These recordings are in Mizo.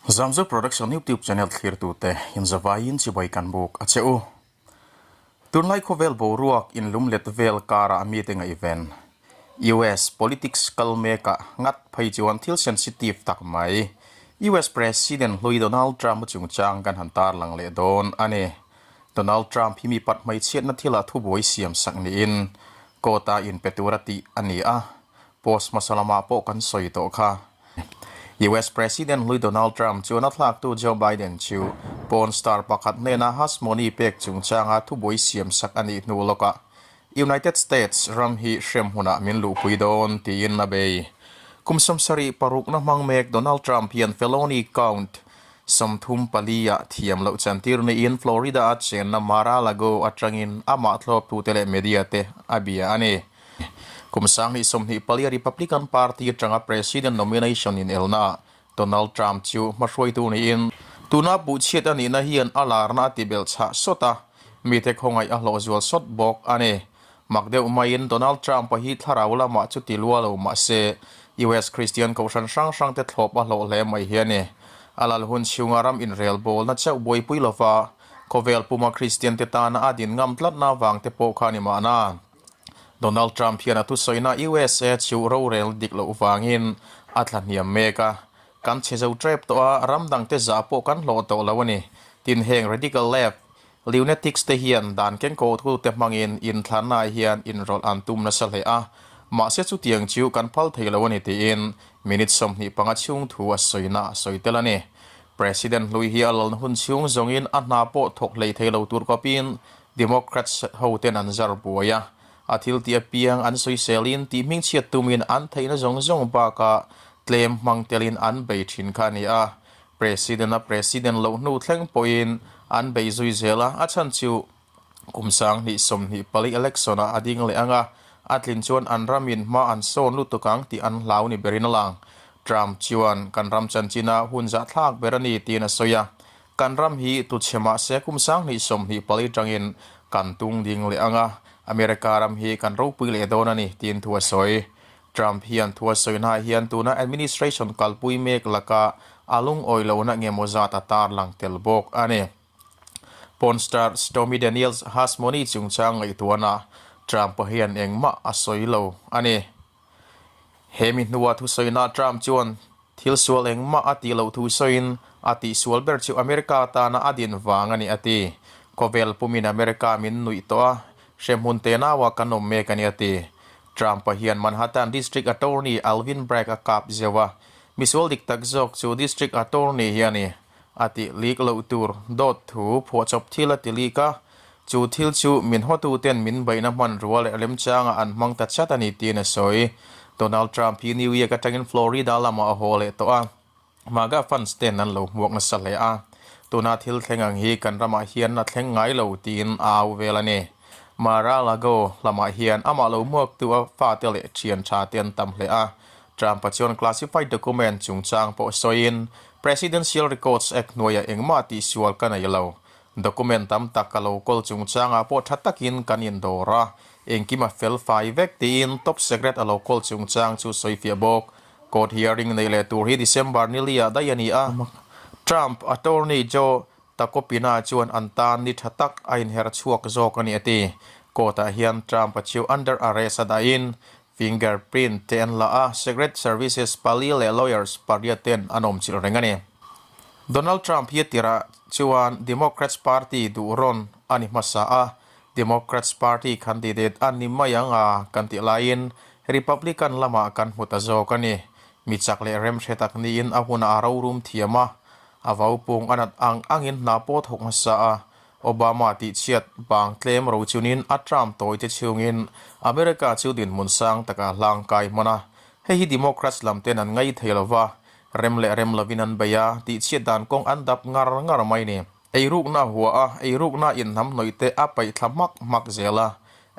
Zamzo Production YouTube channel thlirtute inzavaiin chibai kan buk a che u. Tunlai khawvel boruak inlumlet vel karah mite ngaihven US politics kal mekah ngat phei chuan thil sensitive tak mai US President hlui Donald Trump-a chungchang kan han tarlang leh dawn a ni. Donald Trump hi mi pat hmeichhiatna thilah thubuai siam sak niin court-a inpe tura tih a ni a, post hmasa lamah pawh kan sawi tawh kha. US President hlui Donald Trump chuan a thlaktu Joe Biden chu porn star pakhat hnena hush money pek chungchanga thubuai siam sak a nih hnu lawkah United States ram hi hrem hunah min luhpui dawn tiin a bei. Kum 76 na hmang mek Donald Trump hian felony count 34 ah thiam loh chantir niin Florida a chenna Mar-a-Lago atangin amah thlawptute leh media te a bia a ni. Kum 2024 Republican Party atanga President nomination inelnaah Donald Trump chu hmahruaitu niin tuna puhchhiat a nihna hian a larna a tibelh chhah sawt a, mite khawngaih a hlawh zual sawt bawk a ni. Mak deuh maiin Donald Trump-a hi thlarau lamah chu ti lua lo mah se US Christian kohhran hrang hrangte thlawp a hlawh hle mai hi a ni. A lal hun chhunga ram inrelbawlna chauh buaipui lova khawvel puma Christian te tana a din ngam tlatna vangte pawh kha a ni mahna. Donald Trump hian a thusawiina USA chu rorel dik loh vangin a tla hniam mek a, Kan chhe zo tep tawh a, ram dangte zah pawh kan hlawh tawh lo a ni. Tin heng radical left, lunatics te hian dan kengkawhtute hmangin inthlannaah hian inrawlh an tum nasa hle a, mahse chutiang chu kan phal thei lo a ni tiin minute 25 chhung thu a sawina a sawi tel a ni. President hlui hi a lalna hun chhung zawngin a hna pawh thawk hlei thei lo tur kawpin Democrats ho ten an zar buai a, a thil tih apiang an sawiselin tih hmingchhiat tumin an theihna zawng zawng bakah tlem hmang telin an bei thin kha a ni a. President a president loh hnu thleng pawhin an bei zui zel a, a chhan chu kum 2024 election ah a ding leh ang a, a tlin chuan an ramin hma an sawn lutuk ang tih an hlau ni berin a lang. Trump chuan kan ram chanchina hun zahthlak ber a ni tiin a sawi a, Kan ram hi tuchhe mah se kum 2024 tangin kan tung ding leh ang a, America ram hi kan ropui leh dawn a ni, tiin thu a sawi. Trump hian thu a sawi hnaah hian tuna administration kalpui mek laka a lungawi lohna ngemaw zat a tarlang tel bawk a ni. Porn star Stormy Daniels hush money chungchang ngaihtuahna Trump hian engmah a sawi lo a ni. He mi hnua thusawiina Trump chuan thil sual engmah a tih loh thu sawiin a tihsual ber chu America tana a din vang a ni a ti. Khawvel pumin America min nuih tawh a, hremhmun tenaua kan awm mek a ni a ti. Trump-a hian Manhattan District Attorney Alvin Bragg a kap zeuh a, misual dik tak zawk chu District Attorney hi a ni. A tih lik loh tur dawt thu phuahchawp thil a ti lik a, chu thil chu min hawtuten min beihna hmanrua leh remchangah an hmang ta chat a ni tiin a sawi. Donald Trump hi New York atangin Florida lamah a haw leh tawh a, MAGA fans ten an lo hmuak nasa hle a, tuna thil thleng ang hi kan ramah hian a thleng ngai lo tiin a au vel a ni. Mar-a-Lago lamah hian amah lo hmuaktu a fate leh thian tha te an tam hle a, Trump-a chuan classified document chungchang pawh sawiin, Presidential Records Act hnuaiah engmah tihsual ka nei lo. Document tam tak ka lo kawl chungchangah pawh tha takin kan indawr a, engkim a fel fai vek tiin top secret a lo kawl chungchang chu sawifiah bawk. Court hearing nei leh tur hi December ni liah daih a ni a. Trump attorney Joe Tacopina chuan an tan ni tha tak a inher chhuak zawk a ni a ti. Court-ah hian Trump-a chu under arrest a dahin Fingerprint te an la a, Secret Services pali leh lawyers pariat ten an awm chilh reng a ni. Donald Trump hi a tirah chuan Democrats Party duh rawn a ni hmasa a, Democrats Party candidate a ni mai ang a kan tih laiin Republican lamah kan hmu ta zawk a ni. Mi chak leh remhre tak niin a hunah a rorum thiam a, a vaupung a nat ang angin hna pawh thawk hmasa a, Obama tihchhiat bang tlem ro chunin a term tawi te chhungin America chu dinhmun sang takah hlang kai hman a. Hei hi Democrats lam ten an ngai thei lo va, rem leh rem lovin an bei a, tihchhiat dan kawng an dap ngar ngar mai ni. Eirukna hua a, eirukna inhnamhnawih te a paih thla hmak hmak zel a.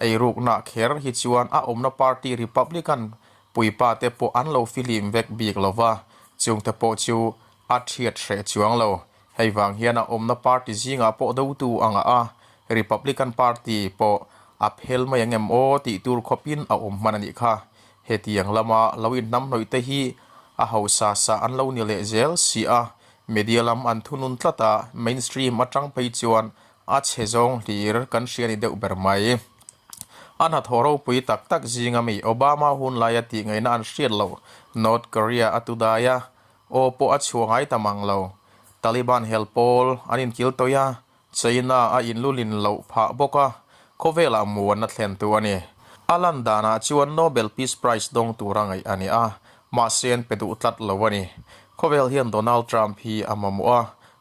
Eirukna kher hi chuan a awmna party Republican puipa te pawh an lo fihlim vek bik lo va, chungte pawh chu a thiat hreh chuang lo. Hei vang hian a awmna party zingah pawh dotu a ngah a, Republican Party pawh a phel mai ang em aw tih tur khawpin a awm hman a nih kha. Hetiang lama lo inhnamhnawih te hi a hausa sa an lo ni leh zel si a, Media lam an thunun tlat a, mainstream atang phei chuan a chhe zawng hlir kan hria ni deuh ber mai. A hnathawh ropui tak tak zinga mi Obama hun laia tih ngaihna an hriat loh North Korea a tudai a, aw pawh a chhuah ngai ta mang lo. Taliban hel pawl an inkil tawih a, China a inlulin loh phah bawk a, khawvelah muanna thlentu a ni. A lan danah chuan Nobel Peace Prize dawng tura ngaih a ni a, mahse an pe duh tlat lo a ni. Khawvel hian Donald Trump hi a mamawh a,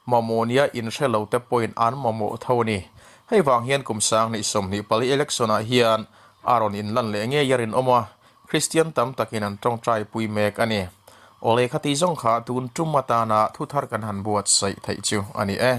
mamawh nia inhre lo te pawhin an mamawh tho a ni. Hei vang hian kum 2024 election-ah hian a rawn inlan leh ngei a rinawm a, Kristian tam takin an tawngtai pui mek a ni. Awle khati zawng kha tun tum atana thuthar kan han buatsaih theih chu a ni e.